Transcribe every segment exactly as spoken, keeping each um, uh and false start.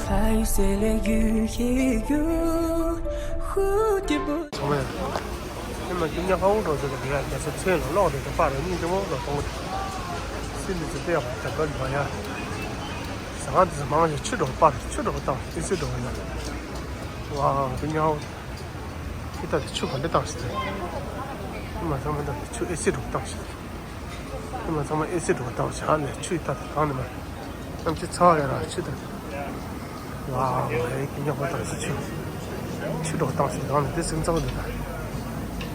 ཚང་མས་ཨེ་མ་ཁྱི་ཉག་ཧ་འུ་འགྲོ་ཟེར་གི་འདུག་ཡ། རྒྱ་ཚ་ཚོན་ལ་གློག་དེ་དང་པར་ར་སྙིང་རྗེ་མོ་འགྲོ་གཏོང་གི་འདུག་སྲིད་འདི་ཚོ་བལྟས་པ་དང་ག་ལ་ཡ། ཟ་ཁང་འདི་ཚོ་མང་ཆེ་ཆུ་འགྲོ་པར་ཆུ་འགྲོ་བཏང་ཨེ་སི་འགྲོ་ཡ། ཝ་ཁྱི་ཉག་ཧ་འུ། ཁྱི་ད་དེ་ཆུ་ག་འདྲ་བཏང་ཞིག་དེ། ཨེ་མ་ཚང་མ་ད་དེ་ཆུ་ཨེ་སི་འགྲོ་བཏང་ཞིག་དེ། ཨེ་མ་ཚང་མ་ཨེ་སི་འགྲོ་བཏང་ཞག་ནས་ཆུ་ད་དེ་གང་ནས་མ། གནམ་ཕྱི་ཚ་བ་ཡ་ར་ཆུ་ད་དེ། ཝ་ཝ་ཨེ་ཀི་ཉག་པ་བཏང་ཞིག་ཆུ། ཆུ་འགྲོ་བཏང་ཞིག་གང་ནས་དེ་སིང་ཚ་བོ་འདི་ད།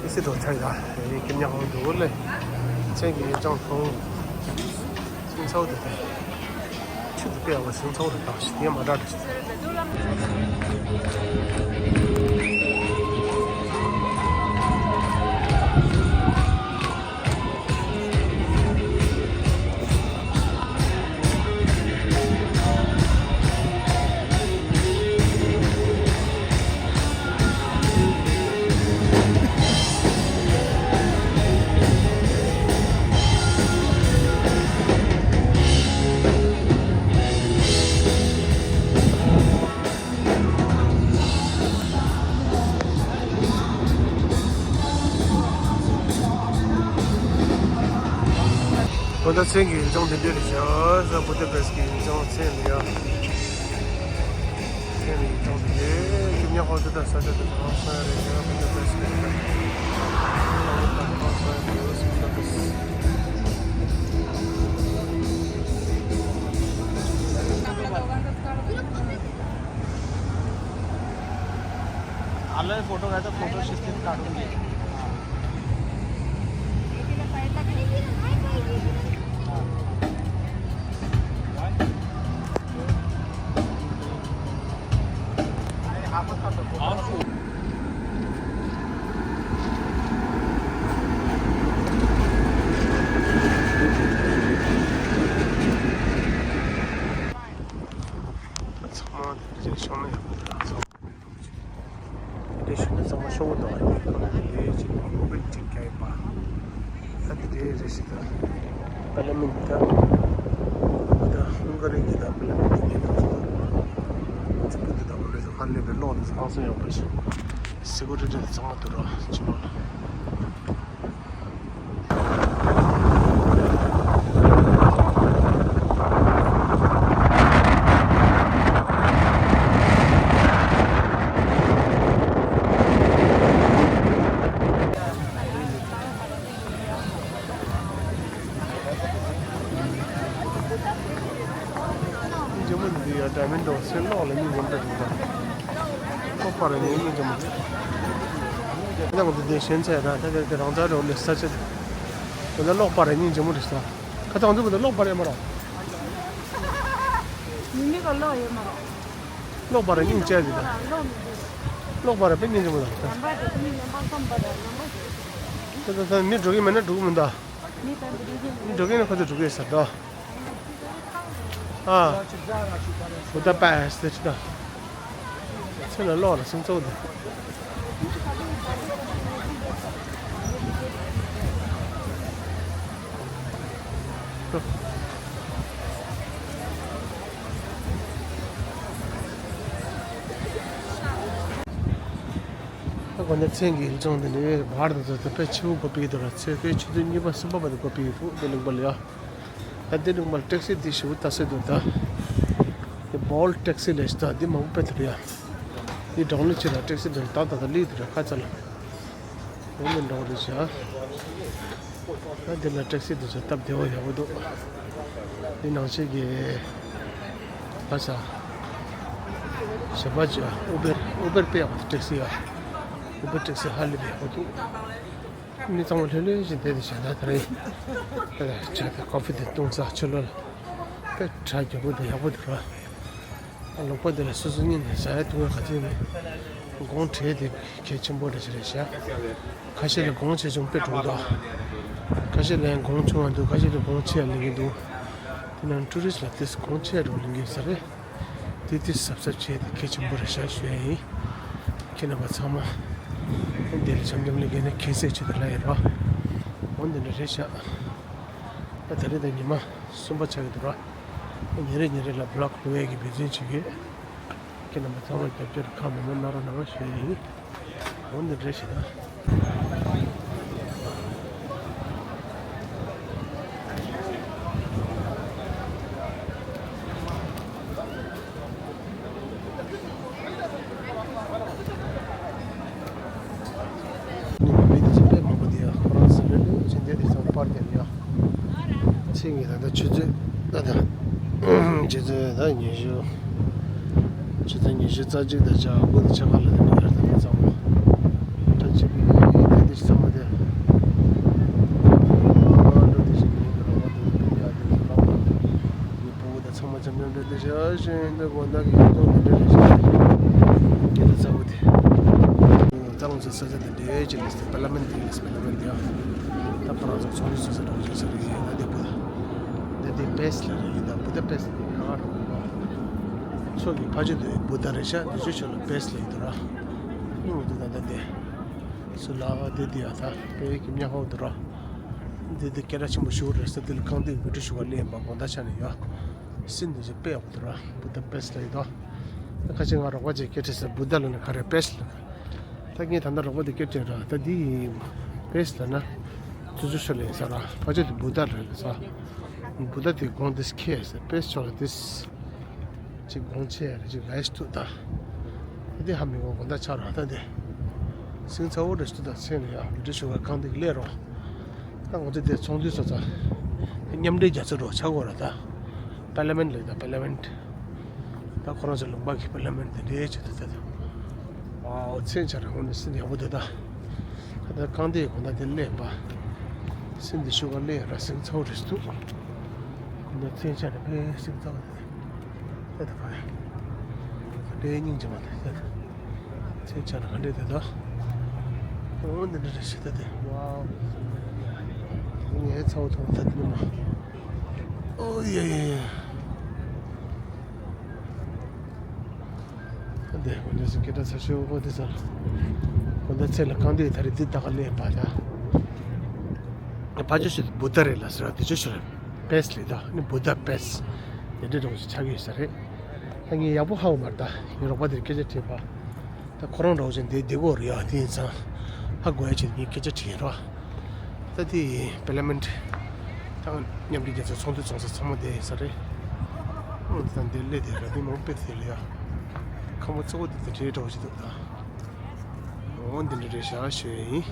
ཨེ་སི་འགྲོ་ཚ་ཡ་ཨེ་ཀི་ཉག་པ་འདུག་ལེ། ཚན་གྱི་ཡོད་ཅང་ཐོང་། སིང་ཚ་བོ་འདི་ད། ཆུ་དེ་དཔེ་ཡག་པོ་སིང་ཚ་བོ་རེད་དང་ཞིག་ངས་མ་འདྲ་འདྲ་ཞིག་ད་ལྟ་མཚན་གྱི་ཡུལ་ལྗོངས་འདི་འདྲ་རེད་ཤག་ས་བུ་ཏི་པེ་སི་གི་ཡུལ་ལྗོངས་མཚན་ལ་ཡ། མཚན་ལ་ཡུལ་ལྗོངས་འདི་རེད། ཁྱིམ་ཉག་ཧོ་ཏི་ད་ས་ཆ་དེ་གང་ས་རེད་ཤག་བུ་ཏི་པེ་སི་གི་ཡུལ་ལྗོངས་གང་ས་རེད་ཤག་བུ་ཏི་པེ་སི། आलोय फोटो घ्यायचा फोटो शिस्तीत काढून घे. ཚང་མ་དེ་འདྲ་ཞིག་ཤོང་ན་ཡག་པོ་འདུག་ལགས་སོ། དེ་ཞུ་ན་ཚང་མ་ཤོག་བུ་དང་རེད། ཁོ་ན་དེ་ཅིག་མོ་བིལ་ཅིག་རྒྱག་ཡིན་པ། ད་དེ་འདྲའི་རེ་ཞིག་དང་། པར་ལི་མེན་ཊི་དང་། ད་ཧུང་ག་རི་གི་དང་པར་ལི་མེན་ཊི་གཉིས་དང་། ཚིག་པོ་དེ་དང་པོ་ལས་ཧ་ལས་པའི་གློག་དེ་ཚང་སོང་ཡོང་པ་ཞིག་སི་ཀུ་རི་ཊི་དེ་ཚང་མ་དུ་ར་ཕྱི་ལོགས་ལ། ཇོ་མོ་འདི་ཡ་ཌའི་མོན་ཌི་འོ་སེ་གློག་ལ་སྙིང་རྗེ་མོ་འདྲ་འདུག་ད། གློག་པར་ར་ནི་སྙིང་རྗེ་མོ་འདུག་ད་ང་ཚོ་འདི་ཞོན་ཚད་ད་ད་དེ་རང་ཚ་རོགས་ལས་ས་ཆ་འདི་ད་གློག་པར་ར་སྙིང་རྗེ་མོ་རེད་ཤག་ཁ་ཚ་ང་ཚོ་གི་ད་གློག་པར་ཡོད་མ་རེད། མི་མི་ག་གློག་ཡོད་མ་རེད། གློག་པར་ར་སྙིང་རྗེ་འདུག་ད། གློག་མི་འདུག་གློག་པར་ར་དཔེ་སྙིང་རྗེ་མོ་འདུག་ད། ལམ་པ་དེ་ཚོ་ནི་ལམ་པ་སམ་པ་ར་ལམ་པ་དེ། ད་ད་ད་མི་འགྲོ་གི་མེད་ན་འགྲོ་གི་མི་འདུག་མི་ད་འདི་འགྲོ་གི་མི་འགྲོ་གི་ན་ཁོ་ཚོ་འགྲོ་གི་ཟེར་དོ། ཨ། བུ་ད་པས་ཟེར་ཅི་ད། ཚེ་ལ་ལོག་ལ་སེམས་ཚོགས་འདི། ད་དགོན་སྡེ་མཚན་གྱི་ཡུལ་ལྗོངས་འདི་ནས་བར་དུ་ཚོད་དཔེ་ཆེ་བོ་བབས་པའི་དུས་ལ་ཚེ་ཁོའི་ཆུ་ཚོད་གཉིས་པ་གསུམ་པ་བར་དུ་བབས་པའི་ཕུག་འདི་ལུང་པ་ལ་ཡ། ད་འདི་ལུང་པ་ལ་ཊེག་སི་འདི་ཞེ་པོ་ལྟ་སྲོལ་འདུག་ད་འདི་བོལ་ཊེག་སི་ལས་ཞེ་ད་འདི་མང་པོ་དཔེ་ཐུབ་ཡ། འདི་གྲོང་ལུགས་ཆེ་ལ་ཊེག་སི་འདི་ད་ད་ད་ལི་དུ་ར་ཁ་ཚ་ལ། འོ་མི་འགྲོ་རེད་བྱ། ད་འདི་ལ་ཊེག་སི་དེ་ཚོ་སྟབས་བདེ་བོ་ཡག་པོ་འདུག་འདི་ནང་ཆེན་གྱི་ལ་ས། ཞབས་པ་ཅ་ཨུ་བེར་ཨུ་བེར་དཔེ་ཡག་པོ་འདུག་ཊེག་སི་ཡ། ཨུ་བེར་ཊེག་སི་ཧ་ལས་པའི་ཡག་པོ་འདུག་མི་ཚང་མ་ལྷོད་ལྷོད་བཞིན་བསྡད་དེ་བྱས་ན་ད་རེས། ད་ལྟ་ཇ་དང་ཀོ་ཕི་དེ་བཏུང་ཚར་ཕྱི་ལོགས་ལ། དཔེ་གྲ་རྒྱས་པོ་འདུག་ཡག་པོ་འདུག་ར། ལུང་པ་འདི་ལ་སོ་སོ་གཉིས་ནས་ཟ་ཡ་འཐུང་ཡ་ག་ཚོད་མེད། གོང་བྲལ་དེ་གལ་ཆེན་པོ་རེད་ཅེས་རེད་ཤག་ཁ་ཤས་ལ་གོང་ཆེ་ཆུང་དཔེ་གྲུང་འདུག་ཁ་ཤས་ལ་ཡང་གོང་ཆུང་བ་འདུག་ཁ་ཤས་ལ་གོང་ཆེ་བ་ལེན་གྱི་འདུག་དེ་ནང་ཊུ་རི་སི་ལ་དེས་གོང་ཆེ་བ་འདྲ་བོ་ལེན་གྱི་ཡོད་ས་རེད། དེ་དེ་གཟབ་གཟབ་བྱས་ཏེ་གལ་ཆེན་པོ་རེད་ཤག་ཞུ་ཡ་ཡིན། ཁྱེད་རྣམ་པ་ཚང་མ་འདི་ལ་འཆམ་འཆམ་ལས་ཀྱི་ནས་ཁྱད་བསད་བྱེད་དུ་ལ་ཡོད་རེད་བ། འོ་འདི་འདྲ་རེད་ཤག་ད་ད་རེས་ད་ཉི་མ་གསུམ་པ་ཆགས་ཀྱི་འདུག་ར། ཉིན་རེ་ཉིན་རེ་ལ་བི་ལོག་ལུས་ཡས་ཀྱི་འབད་བརྩོན་བྱེད་ཀྱི་ཡོད། ཁྱེད་རྣམ་པ་ཚང་མ་རྒྱབ་སྐྱོར་ཁག་མེད་མ་གནང་རོགས་གནང་ཞུ་ཡ་ཡིན། འོ་འདི་འདྲ་ཞིག་དང་། ནི་མི་དེ་ཚོ་དཔེ་མང་པོ་དེ་ཡ་ཁོ་རང་ཚོ་ལས་ལས་ཕྱིན་དེ་དེ་ཚོ་པར་རྒྱབ་ཡ། ཚེས་ཉིན་ད་ལྟ་ཆུ་ཚོད་ད་ལྟ་ཆུ་ཚོད་ད་ཉི་ཤུ། ཆུ་ཚོད་ཉི་ཤུ་རྩ་གཅིག་དང་ཆ་དགུ་དང་ཕྱེད་ཀ་ལ་དེ་འདྲ་ཡར་ད་ལྟ་ཚང་མ་ཁྲ་ཆེ་བའི་དེ་དེ་ཚང་མ་དེ་འགྲོ་དེ་ཞིག་ཡིན་གི་རོགས་པ་དེ་སྤུན་ཀྱག་དེ་ཚོ་ལ་བ་ཡི་སྤུ་གུ་དང་ཚང་མ་འཆམ་འཆམ་འདྲ་དེ་ཞག་ཞིག་འདི་དགོན་བདག་གི་ཡོད་དོ་འདི་འདྲ་རེད་ཞག་སྐད་ཆ་ཚ་བོ་དེ། ད་ང་ཚོ་ས་ཆ་དེ་འདྲའི་ཅི་ལས་སི་པར་ལི་མེན་ཊི་ལས་སི་པར་ལི་མེན་ཊི་ཡ། ད་ཁོ་རང་ཚོ་ཚོགས་འདུ་ཚོགས་ས་གྲོང་ཁྱེར་ས་རེད་ཡིན་ན་དེ་བུ་ད་དེ་བེ་སི་ལ་རེད་ཡིན་ད་བུ་ད་བེ་སི་ག་ག་རེད་ཚོགས་ཀྱི་ཕ་ཆོས་དེ་བུ་ད་རེད་ཤག་དེ་ཆོས་ཆོས་ལ་བེ་སི་ལ་ཡིན་འདུག་ར། ཨུ་དེ་ད་ད་དེ་སུ་ལ་དེ་དེ་ཡ་ད་བེ་གི་མྱ་ཧོ་འདུག་ར། དེ་དེ་སྐད་གྲགས་ཆེན་པོ་ཞུ་རེད་ས་དེ་ལ་གང་དེ་བི་ཌི་ཤུ་ག་ལེན་པ་གོང་ད་ཆ་ནས་ཡ། སིན་དེ་ཚོ་དཔེ་ཡག་པོ་འདུག་ར། བུ་ད་བེ་སི་ལ་ཡིན་ད། ད་ཁ་ཆེ་ང་རོགས་པ་ཅིག་སྐད་ཆ་ཟེར་བུ་ད་ལ་ནི་ག་རེ་བེ་སི་ལ། ད་ངས་ད་ལྟ་རོགས་པ་དེ་སྐད་ཆ་ར་ད་འདི་བེ་སི་ལ་ན། ཙུ་ཙུ་ཤོ་ལེ་ས་ར་ཕ་ཆོས་དེ་བུ་ད་ལ་ས། བུ་ད་དེ་གོང་དེ་ཁེ་ཟེར་བེ་སི་ཆོག་ལ་དེ། ཅིག་གོང་ཆེ་རེ་ཅིག་ལ་ཡིས་ཐུག་ད། ད་དེ་ཧ་མི་གོ་གོང་ད་ཆ་ར་ད་དེ། སིང་ཚ་བོ་རེ་ཐུག་ད་ཚེ་ནས་ཡ་བི་ཌི་ཤུ་ག་གང་དེ་གི་ལས་རོགས། ད་ང་ཚོ་དེ་ཚོགས་འདུ་ཚོགས་ཚར། མཉམ་འབྲེལ་རྒྱལ་ཚོགས་འགྲོ་ཆག་གོ་ར་ད། པར་ལི་མེན་ཊི་ལ་ད་པར་ལི་མེན་ཊི། ད་ཁོ་རང་ཚོ་ལུང་པ་གི་པར་ལི་མེན་ཊི་དེ་འདྲའི་ཆེད་དུ་ད་ད། ཝའོ་མཚན་ཆ་ར་ཧོན་ནི་སྲིད་ཡག་པོ་དེ་ད། ད་ད་རྐང་དེ་གོ་ན་དེ་ལས་པ། སྲིད་འདི་ཤུ་ག་ལས་ར་སིང་ཚ་བོ་རེ་ཐུག་ད་མཚན་ཆ་ར་པའི་སིང་ཚ་བོ་དེ། ད་ད་ཕ་ཡ། དེ་སྙིང་རྗེ་མ་དེ་ད། ཚེ་ཆ་ན་ག་འདྲས་དེ་ད། ཨོ་འདི་འདྲ་རེ་ཞིག་ད་དེ་ཝའོ། ངའི་ཚ་བོ་ཐོག་ད་དེ་ནི་མ། ཨོ་ཡ་ཡ་ཡ། ད་དེ་འོ་འདི་སི་སྐད་གྲགས་ཚ་ཤོས་ཨོ་དེ་ས། ཨོ་ད་ཚེ་ལ་གང་དེ་ད་རེ་དེ་ད་ག་ལས་པ་ད། ཕ་ཆོས་ཤིག་བུ་ད་རེད་ལ་ཟེར་བ་དེ་ཆོས་ཤོར། བེ་སི་ལི་ད་ནི་བུ་ད་བེ་སི། དེ་འདྲའི་གྲོགས་ཤིག་ཆགས་ཀྱི་ཡོད་ས་རེད། ད་ངས་ཡག་པོ་ཧ་གོ་མ་རེད་ད་ངའི་རོགས་པ་དེར་སྐད་ཆ་དྲིས་པ། ད་ཁོ་རང་རོགས་ཅན་དེ་བདེ་གོ་རེད་ཡ་དེ་ཡིན་ཙང་། ཧ་གོ་ཡ་ཆེད་ངས་སྐད་ཆ་དྲིས་རོགས། ད་དེ་པར་ལི་མེན་ཊི། ད་མཉམ་འབྲེལ་རྒྱལ་ཚོགས་ཚོགས་འདུ་ཚོགས་ས་ཚང་མ་དེ་ཡིན་ས་རེད། འོ་དེ་དང་དེ་སླེབས་དེ་ར་དེ་མང་པོ་དེ་ལ་ཡ། ཁང་པ་གཙོ་བོ་དེ་དེ་འདྲའི་གྲོགས་ཤིག་འདུག་ད། འོ་འདི་འདྲ་རེད་ཤག་ཞུ་ཡ་ཡིན།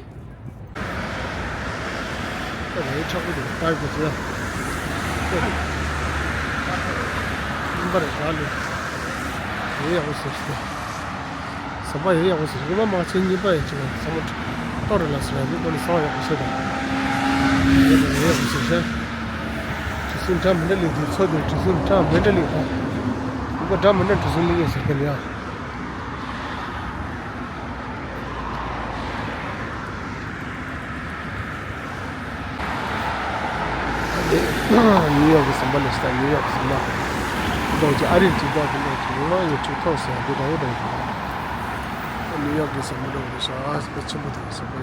ད་རེད་མཁྲེགས་པོ་དེ་ལྟ་དགོས་ཚུལ་ལ། སྙིང་པར་བཞག་ལས། ཡོད་ཡག་པོ་ཟེར་ཞིག་ཟམ་པ་ཡོད་ཡག་པོ་ཟེར་ཞིག་མ་མ་ཚན་གཉིས་པ་ཡོད་ཅིག་ལ་ཟམ་པ་ཏོ་རེད་ལ་ཟེར་ཡ་འདི་ཀོ་ལི་སང་ཡག་པོ་ཟེར་དང་། ཡོད་ཡག་པོ་ཟེར་ཤག་དྲི་བསུང་འདྲ་མི་འདྲ་ལས་དེ་ཚོ་དེ་དྲི་བསུང་འདྲ་མི་འདྲ་ལས་དང་། འདི་ག་འདྲ་མི་འདྲ་དྲི་བསུང་ལས་ཡོད་ཟེར་གི་ལ་ཡ། ནིའུ་ཡོག་གི་ཟམ་པ་ལས་ཤི་ད་ནིའུ་ཡོག་གི་ཟམ་པ། འདོག་ཅིག་ཨ་རིར་ཅིག་འདོག་ཅིག་འདོག་ཅིག་ཡོང་བ་ཡོད་ཅིག་ཐོག་སོང་འདི་འདྲ་བོ་འདྲ་བོ། ནིའུ་ཡོག་གི་ཟམ་པ་འདྲ་བོ་རེད་ཤག་ཨ་ཟམ་པ་ཆེན་པོ་དེ་གི་ཟམ་པ་ཡ།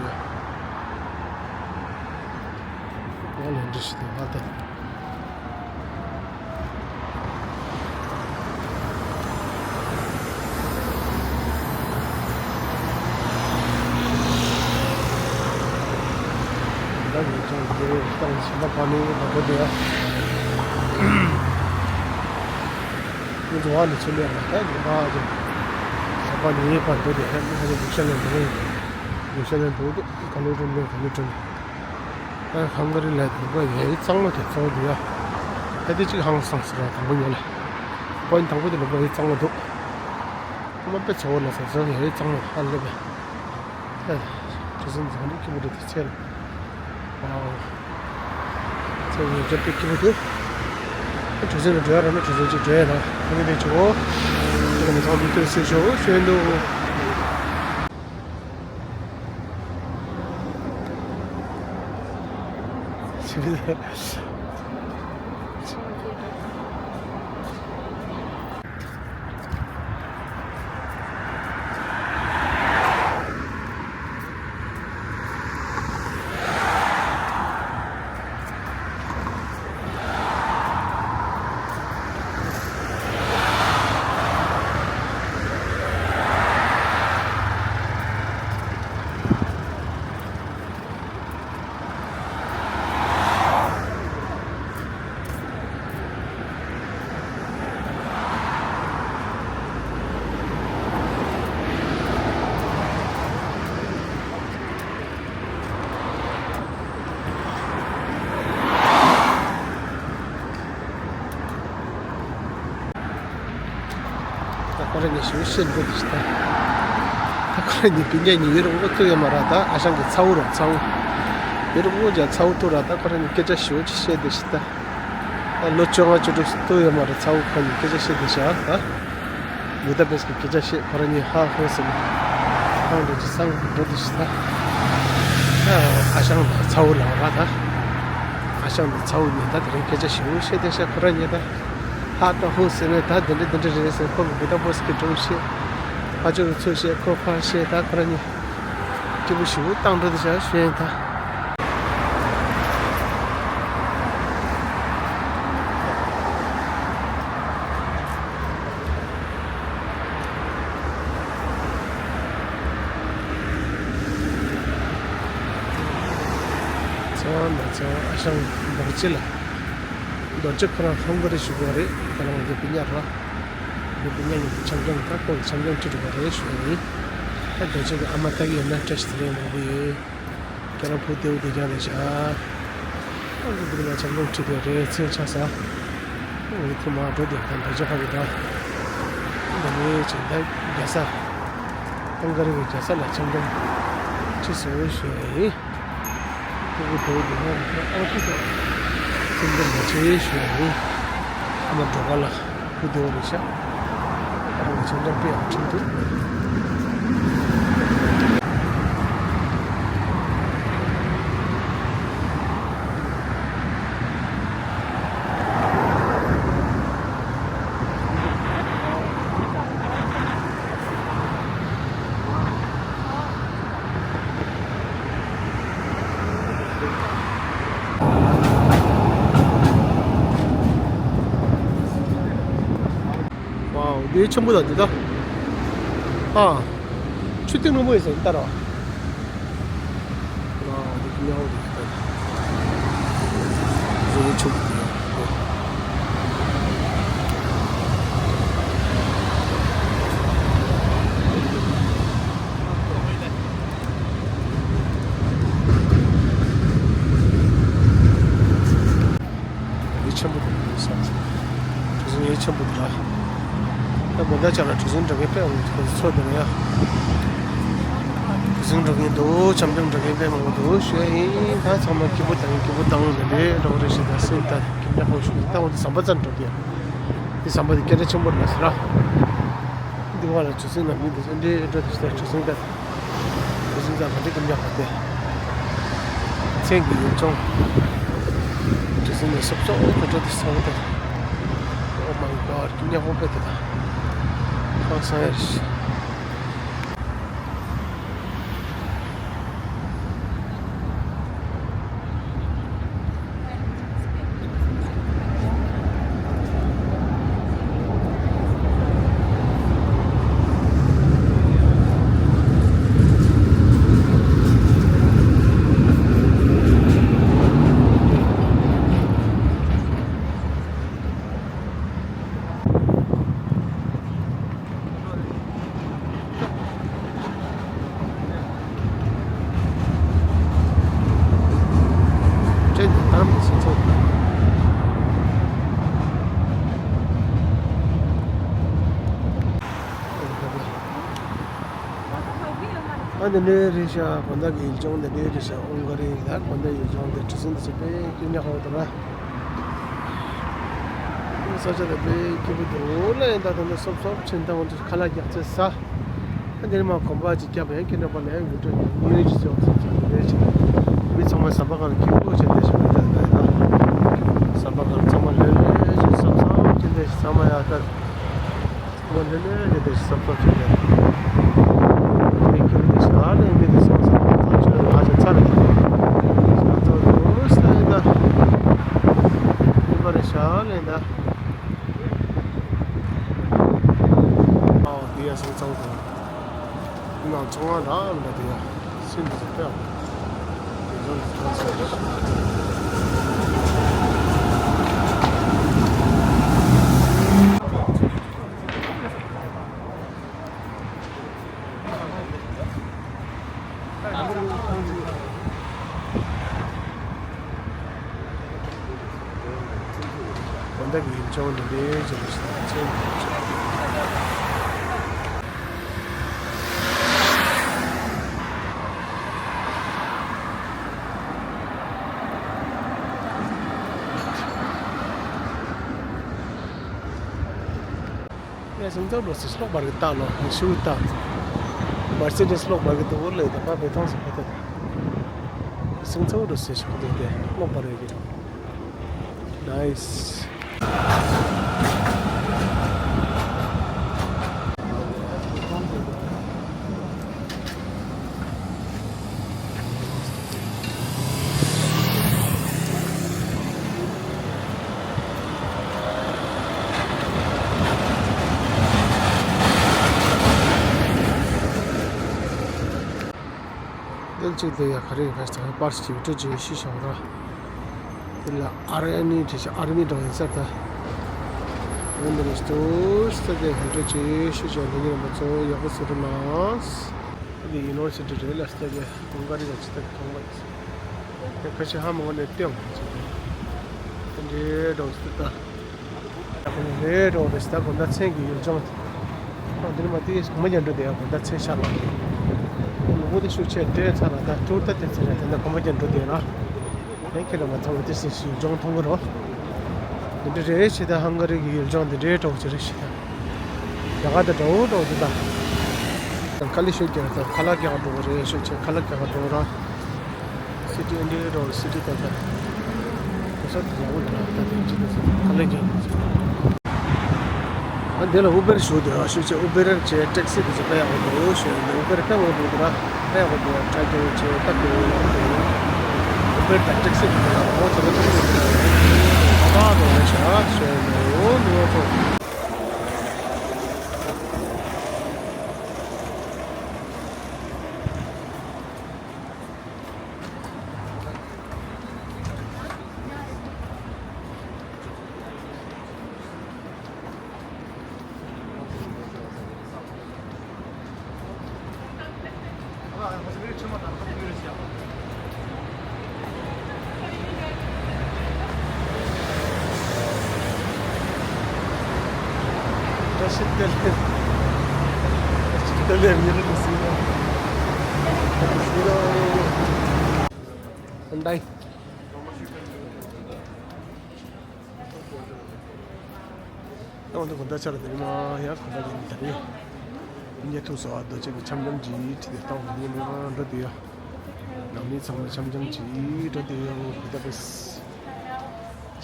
ང་ལ་འདྲི་ཞིག་དང་ང་ད། ད་ངས་ཀྱང་འདིར་བཏང་ཞིང་ད་ཕ་ནི་ལ་གོ་དེ་ཡ། ང་ཚོ་བ་ནི་ཚུར་ལེན་ལ་ད་ངས་མ་ཅིག་ཞོགས་པ་ནི་ཕར་འགྲོ་དེ་ཧེ་ང་ཚོ་རྒྱུག་ཤར་ལེན་འགྲོ་གི་ཡིན། རྒྱུག་ཤར་ལེན་འགྲོ་དེ་ག་ལེ་འགྲོ་ལེ་ག་ལེ་འགྲོ་ལེ། ཨ་ཧང་ག་རི་ལ་དེ་ག་ཡའི་གཙང་མ་དེ་གཙང་དེ་ཡ། ད་དེ་གཅིག་ཧང་སངས་ཟེར་བ་དང་པོ་ཡོད་ལ། པོ་ཡིན་དང་པོ་དེ་ལ་ཡའི་གཙང་མ་འདུག་ཁོ་མ་དཔེ་ཚ་བོ་ལ་ཟེར་ཟེར་ཡའི་གཙང་མ་ཧ་ལས་པས། ཨེ། དྲི་བསུང་འཛམ་གླིང་སྐྱིད་པོ་འདུག་དེ་ཚེ་ལ། ཝའོ། ཚེ་ཡོད་ཚད་དཔེ་སྐྱིད་པོ་འདུག་ཨ་དྲི་བསུང་ལ་འགྲོ་ཡ་ར་ན་དྲི་བསུང་ཅིག་འགྲོ་ཡ་ན་ཁོ་ནི་དེ་ཆུ་བོ། དེ་ལ་མི་ཚང་མི་ལྟོས་སེ་ཤོག་ཤོད་འདུག་ཁོ་རང་གཉིས་ཞུ་བཤད་འདུག་ཞིག་ད། ད་ཁོ་རང་གཉིས་སྤུན་ཀྱག་གཉིས་ཡུན་རིང་པོ་ཐུག་ཡོད་མ་རེད། ད་ཨ་ཞང་གི་ཚ་བོ་ར་ཚ་བོ། ཡུན་རིང་པོ་ཅིག་ཚ་བོ་ཐུག་ར། ད་ཁོ་རང་གཉིས་སྐད་ཆ་ཞུ་ཅིག་བཤད་འདུག་ཞིག་ད། ད་ལོ་བཅོ་ལྔ་བཅུ་དྲུག་ཐུག་ཡོད་མ་རེད། ཚ་བོ་ཁོ་གཉིས་སྐད་ཆ་བཤད་འདུག་ཞིག་ད། བུ་ད་པེས་ཀྱི་སྐད་ཆ་བཤད། ཁོ་རང་གཉིས་ཧ་ཧུ་ཟེར་ནས་ཧང་འགྲོ་ཅིག་སང་འགྲོ་འདུག་ཞིག་ད། ད་ཨ་ཞང་དང་ཚ་བོ་ལབ་ར་ད། ཨ་ཞང་དང་ཚ་བོ་གཉིས་ད་དེ་རིང་སྐད་ཆ་ཞུ་བཤད་འདུག་ཞིག་ཁོ་རང་གཉིས་ད། ཧ་ཀ་ཧུ་ཟེར་ནས་ད་འདི་འདྲ་འདི་འདྲ་རེད་ཟེར། ཁོ་གི་བུ་ད་པེས་ཀྱི་སྒྲུང་བཤད། ཕ་ཆོས་ཀྱི་ཚུལ་བཤད། ཁོ་ཕར་བཤད། ད་ཁོ་རང་གཉིས་སྐྱིད་པོ་ཞེ་པོ་བཏང་འགྲོ་འདུག་ཞིག་ཞུ་ཡིན་ད། ཚེ་དབང་དང་ཚེ་དབང་ཨ་ཞང་རྡོ་རྗེ་ལགས། རྡོ་རྗེ་ཁོ་རང་ཧང་ག་རི་བཞུགས་པ་རེད། ཁོ་རང་ང་ཚོ་སྤུན་ཀྱག་ར། ང་ཚོ་སྤུན་ཀྱག་གཉིས་ཀྱི་ཆབ་འབྱོར་ད་ཁོང་གི་ཆབ་འབྱོར་ཁྲིད་འགྲོ་བ་རེད་ཞུ་ཡ་ཡིན། ད་རྡོ་རྗེ་གི་ཨ་མ་ལྟ་གི་ཡོད་ན་བཀྲ་ཤིས་བདེ་ལེགས་མང་པོ་ཡོད། ཁྱེད་རང་བུ་བདེ་བོ་བདེ་རྐྱང་རེད་ཤག་ཨ་ནི་འདི་ལ་ཆབ་འབྱོར་ཁྲིད་དེ་རེད། ཚེ་ཆགས་ས། ཨ་ནི་ཐུག་མ་འགྲོ་དེ་དང་འདྲ་ཆགས་ཁ་གི་ད། འདི་ནས་ཅིག་ད་རྒྱ་ས། ཧང་ག་རི་གི་རྒྱ་ས་ལ་ཆབ་འབྱོར་ཁྲིད་སོང་ཞུ་ཡ་ཡིན། ཕྲུ་གུ་བདེ་བོ་འདུག་ན་ཨ་ཁུ་དང་སེམས་ཁྲལ་མ་བྱེད་ཞུ་ཡ་ཡིན། ཨ་མ་འགྲོ་ག་ལ་ཕྲུ་གུ་བདེ་བོ་རེད་ཤག་ཨ་མ་ཆམ་ཆམ་དཔེ་ཡག་ཁྲིད་འདུག་ཝའོ། འདི་ཆེན་པོ་དང་འདི་ད། ཨ། ཆུ་ཐིགས་སྔོན་པོ་ཡོད་ས་ཡིན་ད་ར། ཝའོ། འདི་ཉག་འོ་འདི་ད། འདི་ཆེན་པོ་འདི་ཡ། འདི་ཆེན་པོ་དང་འདི་ས། གྲུ་གཟིངས་ཡེ་ཆེན་པོ་འདི་ལ། ད་མོ་ད་ཆ་ལ་གྲུ་གཟིངས་འགྲོ་མཁན་དཔེ་འོང་གི་ཚོ་འདི་ལ་ཡ། གྲུ་གཟིངས་འགྲོ་མཁན་འདུག་ཆམ་ཆམ་འགྲོ་མཁན་དཔེ་མང་པོ་འདུག་ཞུ་ཡ་ཡིན། ད་ཚང་མ་སྐྱིད་པོ་དང་སྐྱིད་པོ་བཏང་ནས་ལས་འགྲོ་རེ་ཞིག་ད་སེམས་ད་སྐྱིད་ཉག་ཁོག་ཞུ་ད་འོང་དུ་ཟམ་པ་རྩ་འགྲོ་དེ། འདི་ཟམ་པ་འདི་སྐད་གྲགས་ཆེན་པོ་རེད་ལ་ཟེར་ར། འདི་བ་ལ་གྲུ་གཟིངས་ལ་མི་འདི་ཚོ་འདྲེ་འགྲོ་དེ་ཞིག་ད་གྲུ་གཟིངས་ད། གྲུ་གཟིངས་ད་ག་འདྲ་སྐྱིད་ཉག་ཁོག་དེ། མཚན་གྱི་ཡུལ་ལྗོངས། གྲུ་གཟིངས་ནས་སོབ་སོབ་ཏུ་འགྲོ་དེ་ས་བོ་དེ། Oh my god སྐྱིད་ཉག་ཁོག་དཔེ་དེ་ད། ཧང་སང་ཡ་རེད། ཨ་འདི་འདྲའི་རེད་ཤག་དགོང་དག་གི་ཡུལ་ལྗོངས་འདི་འདྲའི་རེད་ཤག་ཨུན་ག་རི་ཡིན་ད་དགོང་དག་ཡུལ་ལྗོངས་འདི་གྲུ་གཟིངས་འདི་ཚོ་དཔེ་སྐྱིད་ཉག་ཁོག་འདུག་ར། ས་ཆ་དེ་དཔེ་སྐྱིད་པོ་འདུག་ལ་ཡིན་ད་ད་ལྟ་སོབ་སོབ་ཕྱིན་ད་འོང་དུས་ཁ་ལག་རྒྱག་ཚེ་ཟ། ཨ་འདིར་མ་གོམ་པ་ཅིག་བརྒྱབ་ཡང་ཁྱེད་འདྲ་པ་ལ་ཡང་ཡུལ་གྲུ་དངོས་གནས་ཅིག་བྱུང་ཚེ་ཚེ་རེད་ཅིག་མི་ཚང་མ་ཟམ་པ་སྒང་ལ་སྐྱིད་པོ་བྱས་བསྡད་ཤག་མི་ད་ད་ཡིན་ན་ཟམ་པ་སྒང་ཚང་མ་ལྷོད་ལྷོད་ཅིག་སོབ་སོབ་ཅིག་བསྡད་ཤག་ཚང་མ་ཡག་ད། ཚང་མ་ལྷོད་ལྷོད་ཅིག་བསྡད་ཤག་སོབ་སོབ་ཅིག་བསྡད། མི་སྐྱིད་པོ་བསྡད་ཤག་ཨ་ལས་མི་དེ་སོང་ཟམ་པ་ཚང་ཆོས་ལ་ཧ་ཅང་ཚ་རེད། ཤག་ཚོ་རུ་ས་ཡིན་ད། མི་པ་རེད་ཤག་ལས་ད། ཨོ་དེ་ཡ་སང་ཚང་དང་། ནང་ཚོང་བ་རང་འདྲ་དེ་ཡ། སེམས་འདི་ཚོ་ཕེབས། དེ་ཚོ་ཚོང་ས་རེད། དགོང་དག་གི་ཡུལ་ལྗོངས་འདི་འདྲའི་ཅིག་རེད་ཤག་ཚེ་འདི་ཚོ། ཡ་སིང་ཚའོ་འགྲོ་སྲིད་ལོག་པར་གི་ལྟ་ལོ་ངས་ཤུགས་ལྟ། མར་སི་ཌི་སི་ལོག་པར་གི་དུ་བོར་ལས་ད་པ་བེ་ཐང་སི་ཕ་ཏོ། སིང་ཚའོ་འགྲོ་སྲིད་ཤོག་དེ་དེ་ལོག་པར་གི། Nice. དེ་གཅིག་དེ་ཡ་ག་རེ་ཡིན་པ་ཞིག་པར་ཞིག་སྤྲོད་ཅིག་ཤི་ཤོག་ར། དེ་ལ་ཨར་ཨེན་ཨི་བྲིས་ཤག་ཨར་མི་འདྲ་ཡིན་ས་ད། འོན་ཏེ་ནི་སྟོ་སྟ་དེ་ཧུ་ཏྲ་ཅེ་ཤུ་ཅེ་འདི་ཉིད་མ་ཚོ་ཡག་པོ་སུ་རུ་ནང་། འདི་ཡུ་ནི་ཝར་སི་ཊི་རེད་ལ་སྟ་དེ་ཀུང་ཀ་རི་ལ་ཅི་ད་ཐོང་བ་ཡིན། དེ་ཁ་ཆེ་ཧ་མ་གོ་ནས་སྟོན་ཅེ་དེ། དེ་འདྲའི་འདྲ་སུ་ད། རེད་འགྲོ་རེད་ད་གོ་ད་མཚན་གྱི་ཡུལ་ལྗོངས། ཨ་འདིར་མ་དེ་གོ་མ་རྒྱ་འགྲོ་དེ་ཡང་གོ་ད་མཚན་ཤར་ལ། ལུག་པོ་དེ་ཤུགས་ཆེ་སྤྲད་ཚར་ལ་ད་ཐུར་ད་དེ་ཚེ་རེད་དེ་འདྲ་གོ་མ་རྒྱ་འགྲོ་དེ་ལ། ཨེ་ཁྱེད་ལ་མ་ཚང་བ་དེ་སྲིད་སྲིད་ལྗོངས་མཐོང་གི་རོ། འདི་འདྲ་རེད་ཞེ་ད་ཧང་ག་རི་གི་ཡུལ་ལྗོངས་འདི་འདྲའི་འགྲོ་ཅི་རེད་ཞེ་ད། རྒྱ་གར་དང་འདྲ་བོ་འགྲོ་དེ་ད། དང་ཁ་ལི་ཤོད་ཀྱི་རེད་ད་ཁ་ལག་རྒྱག་འགྲོ་གི་རེད་ཤོད་ཆེ་ཁ་ལག་རྒྱག་འགྲོ་ར། སི་ཊི་ཨེན་ཌི་ཨེ་འགྲོ་སི་ཊི་ད་ད། གོ་ས་དེ་ཡག་པོ་འདུག་ད་དེ་ཅི་དེ་ཁ་ལག་རྒྱག་འགྲོ། ཨ་འདི་ལ་ཨུ་བེར་ཞུ་འདོད་ཨ་ཞུ་ཆེ་ཨུ་བེར་བྱས་ཊེག་སི་དེ་ཚོ་དཔེ་ཡག་པོ་འདུག་ཞུ་ཡོད་འདུག་ཨུ་བེར་དཔེ་མང་འདུག་ད་དཔེ་ཡག་པོ་འདུག་ཨ་ཊ་རའི་ཌི་རའི་བར་བྱས་སྟབས་བདེ་བོ་ཡག་པོ་འདུག་ཨུ་བེར་དང་ཊེག་སི་དེ་ཚོ་ལ་ངོ་ཚ་བོ་ཐུག་འདུག་ད་ད་འགྲོ་རེད་ཤག་ཞུ་ཡོད་འདུག་འདི་ང་ཚོ། ད་འོ་ན་གོ་ད་ཆ་ལ་དེ་མ་ཡང་གོ་ད་ལ་ད་རེད། ཉེ་ཐུག་སོ་ཨ་རྡོ་ཆེན་གྱི་འཆམ་འཆམ་གྱིས་ཁྲིད་དེ་གཏོང་ཉེ་མ་འགྲོ་དུས་ཡ། ནང་མི་ཚང་མ་འཆམ་འཆམ་གྱིས་འགྲོ་དུས་ཡ་གོ་ད་པེ་སི།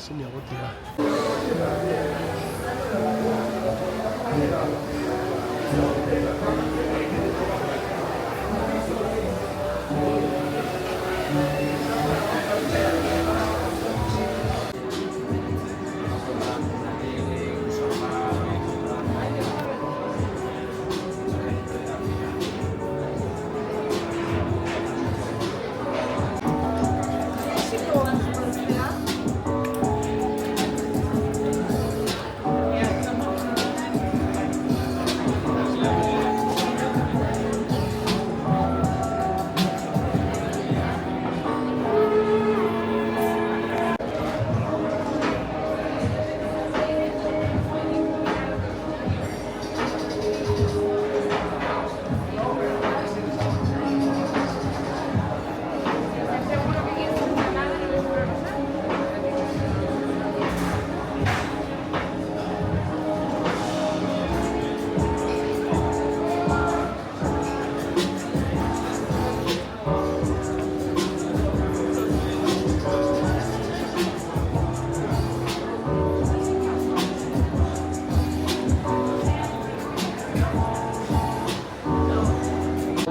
སི་ཉ་གོ་དུས་ཡ།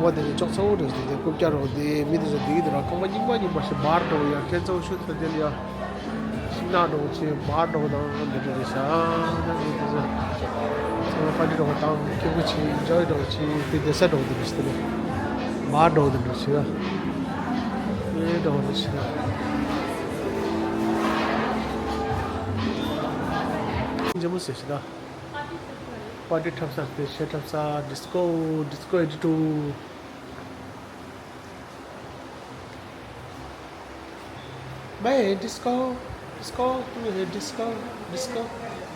ཁང་པ་དེ་ནི་ཅོག་ཚ་བོ་རེད་ཟེར་ཏེ་རྐུབ་བཀྱག་རོགས་དེ་མི་དེ་ཚོ་བསྡད་ཀྱི་འདུག་ར། ཁང་པ་རྙིང་པ་རྙིང་པ་ཞིག་སྦར་འགྲོ་ཡ་ཁྱེད་ཚོ་ཤུ་ཚོ་དེ་ལ་ཡ། ཤིང་ནགས་འགྲོ་ཆེ་སྦར་འགྲོ་དང་འདི་འདྲ་རེད་ཤག་ད་ནི་དེ་ཚོ་ཚང་མ་པར་ཊི་འགྲོ་དང་ཁྱེད་ཀྱི་ཆེ་འཇོ་ཡི་འགྲོ་ཆེ་དེ་བསྡད་ས་འགྲོ་དེ་རེད་ཟེར་ཏེ་སྦར་འགྲོ་དེ་འགྲོ་ཆེ་ཡ། དེ་འགྲོ་དེ་ཆེ་ཡ། འཇམ་པོ་ཟེར་ཤི་ད། པར་ཊི་འཁྲབ་ས་དེ་གཞས་འཁྲབ་ས་ཌི་སི་ཀོ་ཌི་སི་ཀོ་ཨེ་ཊི་ཊུ། Man, disco, disco, do you hear disco, disco,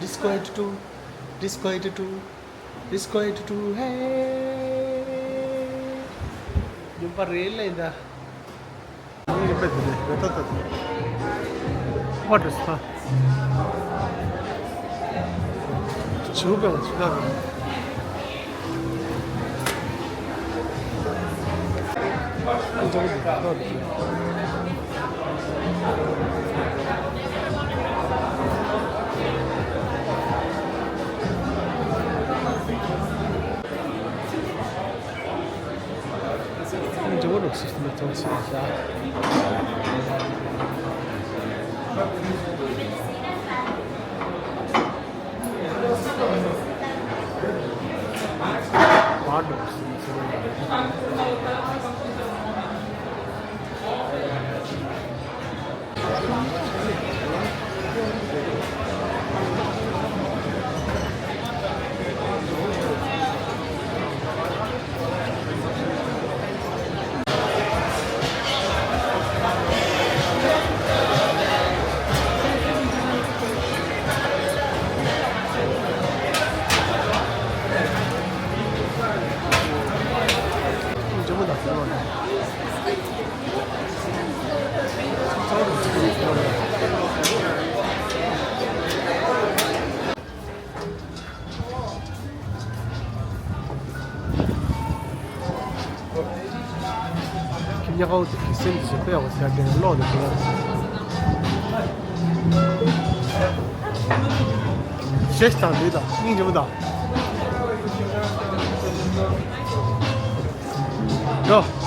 disco ཨེ་ཊི་ཊུ, disco ཨེ་ཊི་ཊུ, disco ཨེ་ཊི་ཊུ, hey. ཡིན་པ་རེད་ལེ་ད། What is that? ཆུ་བེང་ཆུ་ད་བེང་། འགྲོ་བ་རོགས་སིས་མ་ཐོང་སི་ཡ། བར་འགྲོ་སིས་མ་ཐོང་སི་ཡ། ཁྱི་ཉག་ག་དེ་གི་སེམས་ཀྱི་དཔེ་འོ་ཟེར་དེ་ལོག་ནས་དེ་ལ་ཞེས་དང་ལུས་དང་སྙིང་རྗེ་མོ་དང་འགྲོ།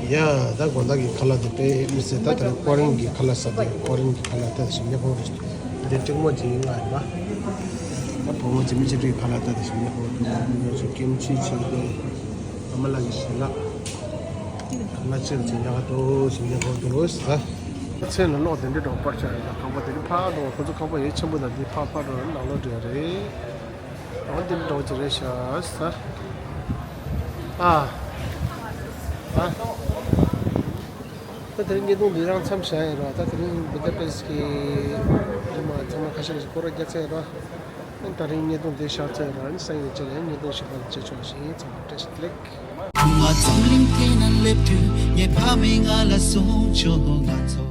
ཡ། ད་དགོང་དག་གི་ཁ་ལག་དེ་དཔེ་མི་སྲིད། ད་དེ་རིང་ཀོ་རིན་གྱི་ཁ་ལག་ཟ་དུས་ཀོ་རིན་གྱི་ཁ་ལག་ད་དེ་ཞིམ་ཉེ་པོ་རེད། འདི་གཅིག་མོ་གཅིག་ཡིན་ང་ཡིན་པ། ད་བུ་མོ་ཇི་མི་ཆེ་འདྲིའི་ཁ་ལག་ད་དེ་ཞིམ་ཉེ་པོ་འདུག་ང་ཚོ་ཀིམ་ཆི་བྱས་ཏེ་ཨ་མ་ལགས་ཀྱི་ཞལ་ལག་ཁ་ལག་ཅིག་ཅིག་ཉག་ག་འདུག་ཞིམ་ཉེ་པོ་འདུག་ཟ། ཚེ་ནི་གློག་དེ་འདྲའི་འདྲ་པར་ཆགས་ཡོད་ད། ཁང་པ་དེ་འདྲ་ཕར་འགྲོ་ཁོ་ཚོ་ཁང་པ་ཡོད་ཆེན་པོ་དང་འདི་ཕར་ཕར་འགྲོ་ནང་ལོགས་འགྲོ་ཡ་རེད། འོ་འདི་འདྲ་བོ་ཅིག་རེད་ཤག་ཟ། ཨ། ཨ། ད་དེ་རིང་བརྙན་ཐུང་འདི་རང་མཚམས་བཞག་ཡིན་རོགས། ད་དེ་རིང་བུ་དཱ་པེ་སི་ཊི་གི་རི་མ་ཚང་མ་ཁ་ཤས་ཤིག་སྐོར་ར་རྒྱག་ཚར་ཡིན་རོགས། ཨ་ད་རིང་བརྙན་ཐུང་འདི་བཞག་ཚར་ཡིན་རོགས། ཨ་ནི་སང་ཉིན་ཅིག་ལ་བརྙན་ཐུང་གཞན་པ་ལ་མཇལ་ཆོག་ཞིག་ཡིན། ཚང་མ་བཀྲ་ཤིས་བདེ་ལེགས། ང་འཛམ་གླིང་སྟེང་ན་སླེབས་དུས་ངའི་ཕ་མས་ང་ལ་གསུངས་བྱུང་། ང་ཚོ།